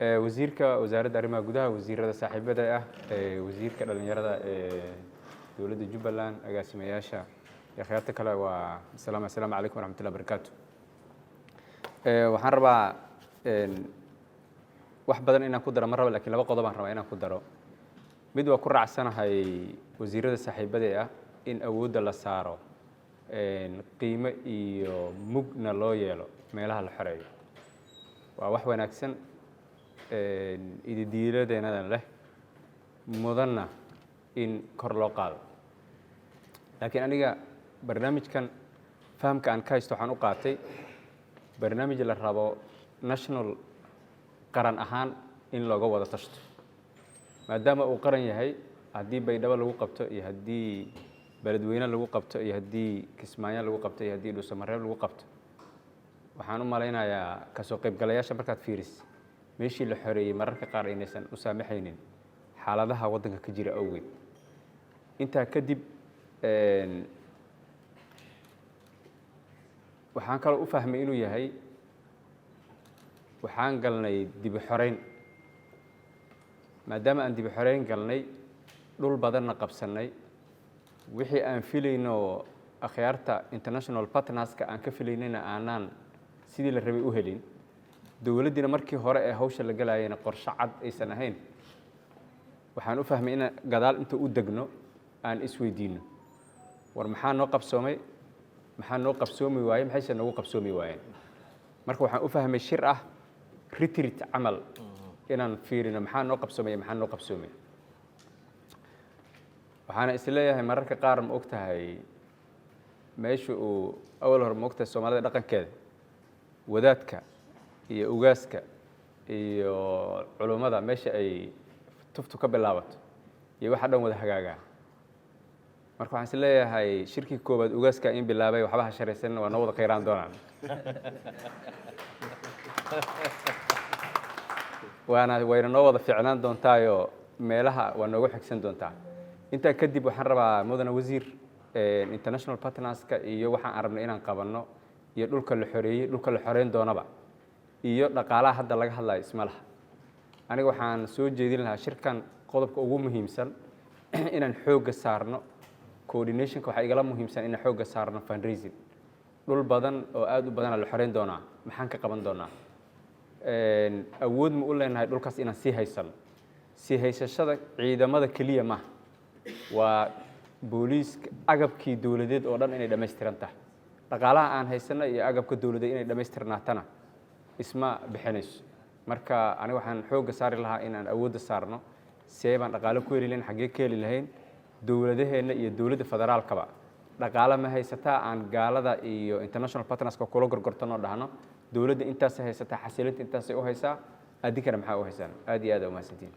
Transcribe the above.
Wasiirka wasaaradda arrimaha gudaha, wasiirada saaxiibada ah, wasiirka dhalinyarada ee dowladda Jubbaland, agaasimayaasha iyo akhyaarta kale, waa salaam. Assalaamu calaykum waraxmatullahi barakaatu. Waxaan rabaa wax badan inaan ku daro ma rabo, lakiin laba qodob aan rabaa inaan ku daro. Mid waa ku raacsanahay wasiirada saaxiibada ah in awoodda la saaro, qiimo iyo mugna loo yeelo meelaha la xoreeyo. Waa wax wanaagsan, ididiiladeenana leh, mudanna in kor loo qaado. Laakiin aniga barnaamijkan fahamka aan ka haysto waxaan u qaatay barnaamij la rabo national qaran ahaan in looga wada tashto, maadaama uu qaran yahay. Haddii Baydhabo lagu qabto iyo haddii Beledweyne lagu qabto iyo haddii Kismaayo lagu qabto iyo haddii Dhuusamareeb lagu qabto, waxaan u malaynayaa kasoo qaybgalayaasha markaad fiiris meeshii la xoreeyey mararka qaar inaysan u saamaxaynin xaaladaha waddanka ka jira awgeed. Intaa kadib, waxaan kaloo u fahmay inuu yahay waxaan galnay dibi xoreyn. Maadaama aan dibi xoreyn galnay, dhul badanna qabsannay, wixii aan filayno akhyaarta international partnerska aan ka filaynayna aanaan sidii la rabay u helin, dowladdiina markii hore ee hawsha la galayayna qorshe cad aysan ahayn, waxaan u fahmay inaan gadaal inta u degno aan isweydiinno: war maxaa noo qabsoomay, maxaa noo qabsoomi waayey, maxayse noogu qabsoomi waayeen? Marka waxaan u fahmay shir ah retreat camal, inaan fiirino maxaa noo qabsoomay, maxaa noo qabsoomay. Waxaana is leeyahay mararka qaar, ma og tahay meesha uu awal hore, ma og tahay Soomaalida dhaqankeeda, wadaadka iyo ugaaska iyo culummada meesha ay tuftu ka bilaabato iyo waxa dhan wada hagaagaa. Marka waxaan is leeyahay shirkii koowaad ugaaska in bilaabay, waxba ha sharaysan, waa noo wada khayraan doonaan, waana wayna noo wada fiicnaan doontaayo, meelaha waa noogu xigsan doontaa. Intaa kadib, waxaan rabaa, mudane wasiir, international partnerska iyo waxaan arabnay inaan qabanno iyo dhulka la xoreeyey, dhulka la xoreyn doonaba iyo dhaqaalaha hadda laga hadlayo isma laha. Aniga waxaan soo jeedin lahaa shirkan qodobka ugu muhiimsan inaan xoogga saarno coordinationka. Waxaa igala muhiimsan inaan xoogga saarno fundraising. Dhul badan oo aada u badana la xoreyn doonaa, maxaan ka qaban doonaa? Awood ma u leenahay dhulkaas inaan sii haysano? Sii haysashada ciidamada keliya maaha, waa booliiska, agabkii dowladeed oo dhan inay dhammaystiran tahay. Dhaqaalaha aan haysano iyo agabka dowladeed inay dhammaystirnaatana isma bixinayso. Marka aniga waxaan xoogga saari lahaa inaan awoodda saarno see baan dhaqaalo ku heli lahayn, xaggee ka heli lahayn, dowladaheenna iyo dowladda federaalkaba dhaqaale ma haysataa aan gaalada iyo international partnerska kula gorgortanoo dhahno: dowladda intaasay haysataa, xasilinta intaasay u haysaa, adinkana maxaa u haysaan? Aad iyo aad aa umahadsantiin.